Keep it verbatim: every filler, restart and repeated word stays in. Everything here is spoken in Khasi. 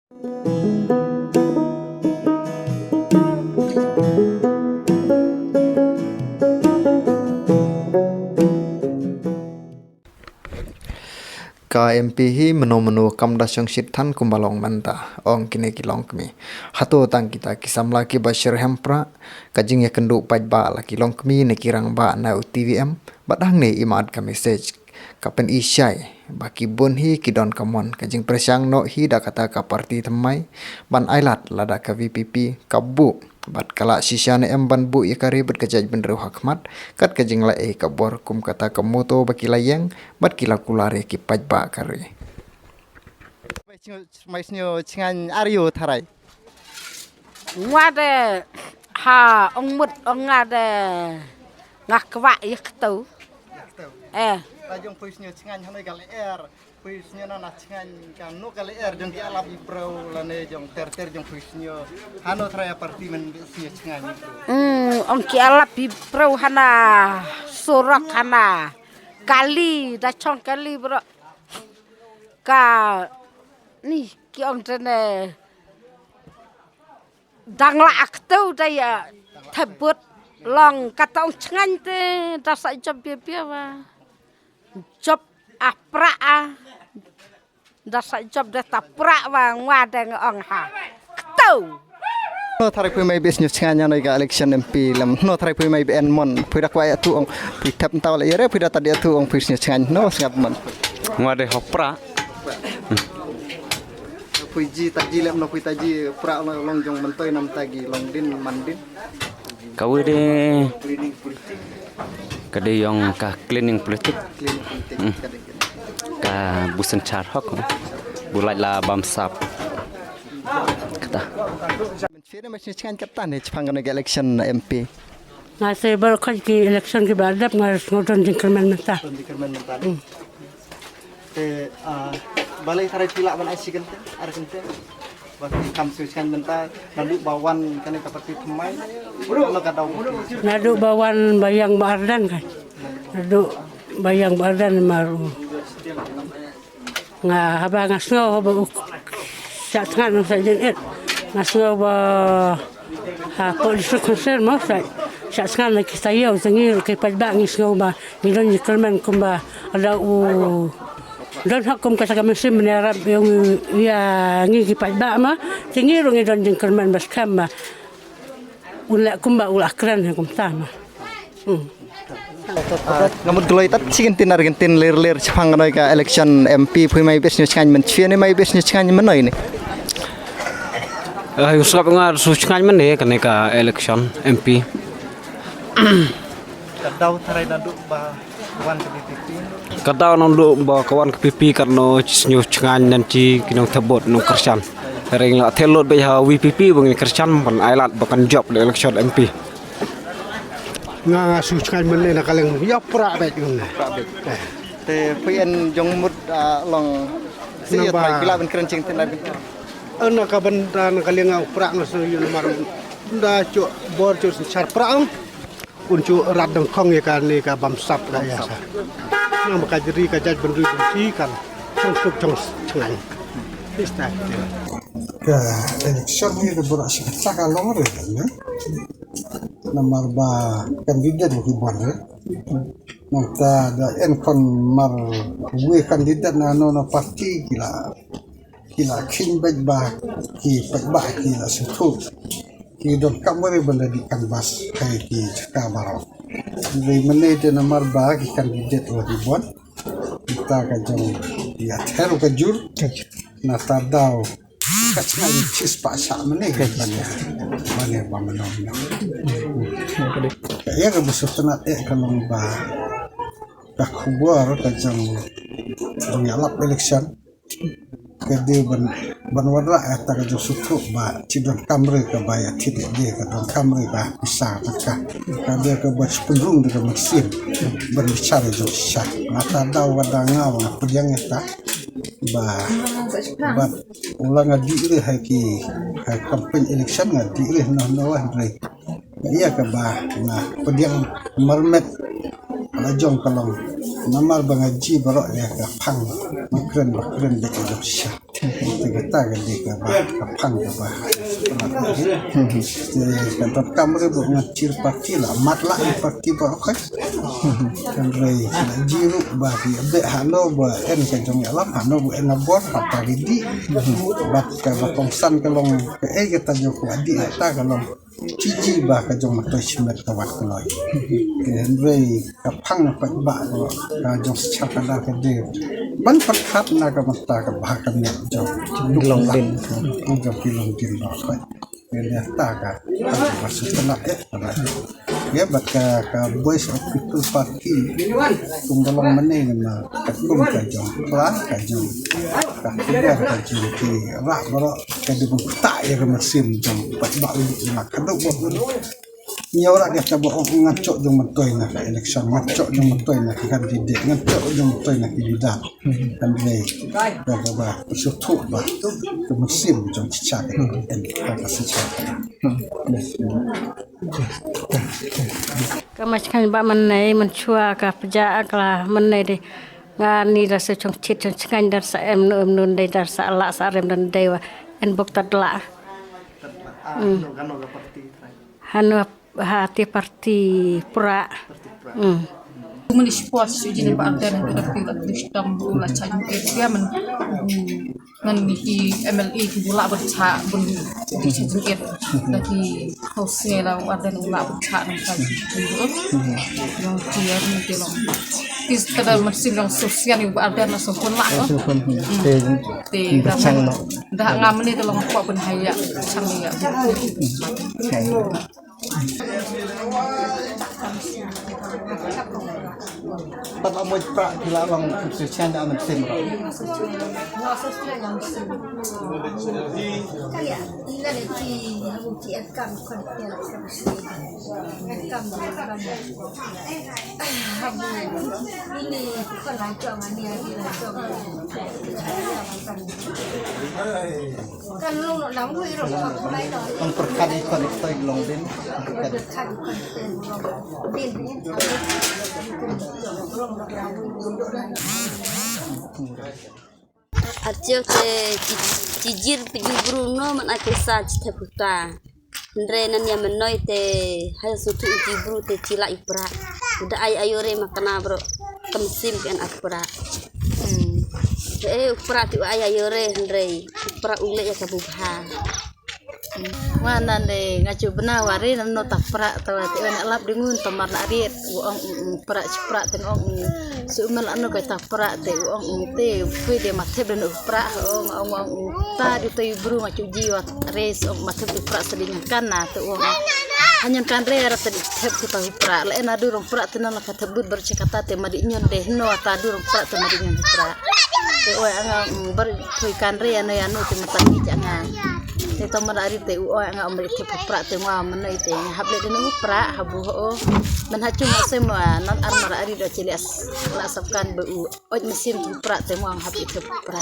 Ka M P hi mano mano kam da shong shit than kumba long mynta, ong kine ki longkmie. Hato tang kita ki samla kiba shyrhem pra, ka jingïakynduh paidbah la ki longkmie ne ki rangbah na u T V M, bad hangne i mad ka message. Ka pyni shai ba ki bun hi ki don ka mon, ka jingpyrshang noh hi da kata ka party thymmai ban ailad lada ka V P P ka buh bad ka lah shisha ne em ban buh ïa ka ri bad ka jaitbynriew ha khmat, kat ka jingleh ei ka bor kum kata ka motto ba ki la ïeng bad ki la kular ïa ki paidbah ka ri. Mai sngew, mai sngew chngaiñ ar ïew tharai. Ngwa de ha ong mut ong nga de nga kwah ïa kto. Eh. Ta jong phi sngew chngaiñ hangne ka lyer. Phi sngew na na chngaiñ ka no ka lyer jong ki alap i pro lane jong ter ter jong phi sngew. Hano tharai party men sngew chngaiñ. Hmm, ong ki alap i pro hana surok hana kali da chong kali bro. Ka ni ki ong tene dang la aktu da ïa thebut long kata ong chngaiñ te da sa jop bia bia wa jop apra a da sa jop da ta pra wa ngwa da nga ong ha ktu. No tharai phi mai bes ñu chngaiñ noi ka election M P lam no tharai phi mai ben mon phi da kwai atu ong phi thep taw la ire phi da ta di atu ong phi ñu chngaiñ no sngap mon. Ngwa de hopra. Phi ji ta ji lem no phi ta ji pra no long jong mentoi nam ta gi long din man din. Ka wi de ka de yong ka cleaning politik. Ka busen char hok bu lait la bam sap. Kata. Chene ma chene chkan kata ne chpang ka election M P. Nga se bar khoj ki election ki ba dep nga sngodon jingkyrmen menta. Te balei tharai phi lah ban ai shi kyntien ar kyntien ba phi kam siew chngaiñ mynta naduh ba wan kane ka party thymmai. Naduh ba wan ba ïang ba ardan kan. Naduh ba ïang ba ardan mar nga haba nga sngew haba u sha tngan sa jin et nga sngew ba ha ko district council mo sa sha tngan ki sa ïew sa ngi ruh ki paidbah ngi sngew ba ngi don jingkyrmen kumba ada u don hok kum kata ka mynsiem ban ïarap ïa ngi ki paidbah ma te ngi ruh ngi don jingkyrmen ba skhem ba un leh kumba u la kren ha kumta ma. Nga mut gloi tat chi kyntien ar kyntien ler ler chapang kanoi ka election M P phi mai bes ñu chngaiñ men chie ne mai bes ñu chngaiñ men noi ne. Ai usap nga su chngaiñ men ne kane ka election M P. Ka dau tharai naduh ba wan ka VPP. Ka dau naduh ba ka wan ka VPP kan no chi sngew chngaiñ nan chi ki nong thebot nong kyrshan. Ring la thelot ba ha VPP ba ngin kyrshan ban ai lad ba kan jop le election M P. Nga nga su chngaiñ men na ka leng ya pra bet ngun. Te phi en jong mut long si ya ba phi la ben kren ching tin la ben. Ana ka ban da na ka leng nga pra nga su yu mar da cho bor cho char pra ang. Un chu rat dang khong ïa ka ne ka bam sap ka ïa sa. Nang ka jri ka jait bynriew bynti kan chong suk chong chngaiñ. Pista. Ka election ni ka bura shi ka long re ne. Namar ba candidate ki bun re. Nang ta da en kon mar wi candidate na no na party ki la ki la khing bad ba ki pat ba ki la suthu. Ki don kamare ban da di canvass hai ki jaka baroh. Dei mane te namar ba ki candidate la ki bun. Kita ka jong ya theru ka jur. Na ta dau ka changa ni chis pa sa mane ka bane bane ba mano mano. Ka ya ka busu tena e ka long ba ka khubor ka jong jong ya lap election. Ka dei ban ban wanrah ïa ta ka jong suthu ba chi don kamre ka ba ïa thit ïa dei ka don kamre ba pisa ka ka dei ka ba spendrung dei ka mynsiem ban bichar ïa jong sha. Nga ta da wa da nga wa pdiang ïa ta ba ba u la nga dih re hai ki hai campaign election nga dih re noh noh wa hynrei. Ïa kaba nga pdiang marmet la jong ka long namar ba nga ji baroh ïa ka phang ba kren ba kren dei ka jong sha. Kata ka dei kaba ka phang kaba. Te ka donkam re ba ngan cheer party la mat la i party ba, okay. Hynrei la jiru ba ki beh hano ba en ka jong ïalam, hano ba en abor, hata ki dih. Bad kaba kongsan ka long kaei kata jong ka dih, hata ka long Chi chi ba ka jong myntoi shimet ka wat kloi. Hynrei ka phang na paidbah ka jong sha ka da ka dei ban pyrkhat na ka bynta ka bha ka miat jong ki longdien. Jong ki longdien ba ka. Hynrei ta ka ba su kena eh. Ïa bad ka, ka Voice of People Party kum ba long mynne na ka kum ka jong kla ka jong ka kuber ka jong ki rak baroh. Ka dei ban ktah ïa ka mynsiem jong paidbah u dei na ka dei ban ñiew rak ïa ka ba ong ngan chok jong myntoi na ka election, ngan chok jong myntoi na ka candidate, ngan chok jong myntoi na ki leader. Kan dei ba ba ba shu thuh ba ka mynsiem jong ki cha ka dei ka ka sa cha. Ka ma chkan ba man nei man chua ka pja ka la man nei de. Nga ni da sa chong chit chong chkan dar sa em no em nun dei dar sa la sa rem dan dei wa en bok tad la. Hanu ha ti parti pura. Mani sport su jin ba arden ko da pi da dustam bu la chan ke pia man. Ngan ni ki M L A ki bula bercha bun di sejengit lagi kos ngai la wadan ula bercha nang kai. Yang tiar ni ke long. Tis tada mesin yang sosial ni ba ada na sokon la. Sokon. Te te dah ngam ni te long kok pun haya chang ya. Pat amoy pra pila long sosial ni amen sim. Kan long no lang wi ro. Kan perkat ikon ikon long din. Perkat ikon ikon long din. Atiu te chi jir pi ju bru no man ake sa chi te puta. Hynrei nan ïa mynoi te hai su tu chi bru te chi la i pra. Da ai ayo re makana bro. Kam sim ken ak pra. Hmm. Te eh u pra ti u ai ayo re hynrei u pra u le ïa ka bu bha. Wa nan de nga chu bna wa re nan no ta pra ta wa te na lap de ngun ta mar na rit u ong u pra chi pra te ong u su mel ano ka ta pra te u ong u te pui de ma thep de no pra ong ong ong u ta di te bru nga chu ji wa re su ong ma thep de pra sa di ngan kan na te ong. Hanyan kan re ra te di thep ku ta pra le na du rong pra te na la ka thep but bar chi kata te ma di nyon de no ta du rong pra te ma di nyon pra. Te oi anga bar thui kan re ano ya no te ma ta ni ja nga. Te to ma da ri te u oi anga um ri te pra te ngwa ma nei te hap le de no pra habu ho. Man ha chung ha se ma nan ar ma da ri do chili as la sap kan be u. Oj mesin tu pra te ngwa hap i te pra.